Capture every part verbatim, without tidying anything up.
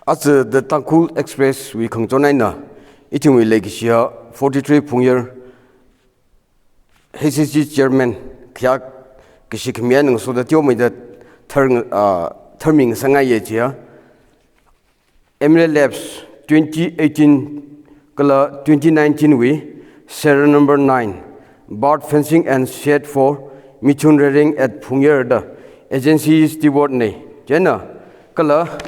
Aja The Tangkhul Express wui khangachon eina, ithumwui leikashiya forty-three Phungyar H S C Chairman khayā kashi khamiya ngasoda teomeida thar, ah, tharmi ngasakngaiya chiya. M L A Labs twenty eighteen kala twenty nineteen wui serial number nine, Barbed Fencing and Shed for Mithun Rearing at Phungyar da agency steward na. Chieina kala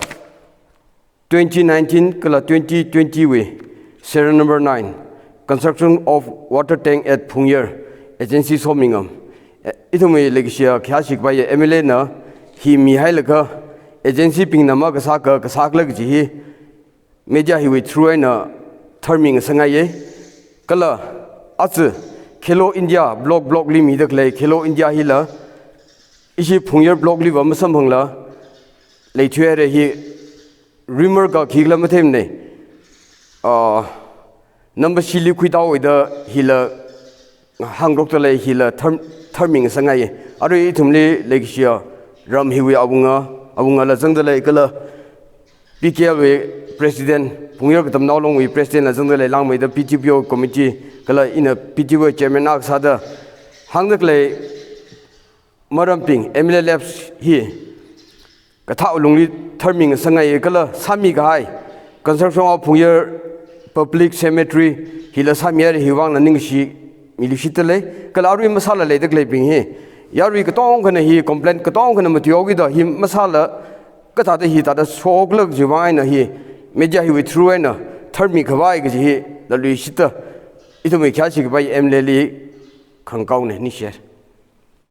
twenty nineteen kala twenty twenty wui serial number nine, construction of water tank at Phungyar, agency Somingam. Eh, ithumwui leikashiya khayāshi kapaiya M L A na hi mihailaga agency bingna makasā ka, kasā kala kaji hi media hiwui through eina tharmi ngasakngaiya. Kala aja Khelo India block, block li mida khalei Khelo India hila ishi Phungyar block liva masamphangla leithuihaira hi rumor ka khikhala matheimana. Ah, number shili khuitāhaoda hila hāngrokta lei, hila thar, tharmi ngasakngaiya. Arui ithumli leikashiya ram hiwui awunga, awungala zangda lei kala P K L wui president, Phungyar Katamnao Long wui president la zangda lei, langmeida P T P O committee kala ina P T P O chairman akha sāda hāngda khalei marambing M L A Labs hi kathā lungli tharmi ngasakngaiya kala sāmi kahai construction of Phungyar Public Cemetery hila sāmihaira, hiwui vangla ningshi miluishitda lei. Kala arui masāla leida khaleibing hi yarui katongkhana hi complaint katongkhana matuihaokida hi masāla kathāda hithāda shokhala kajiwui vang eina hi media hiwui through eina tharmi khavai kaji hi laluishitda ithumwui khayāshi kapai M L A li khangakaona, ningshihaira.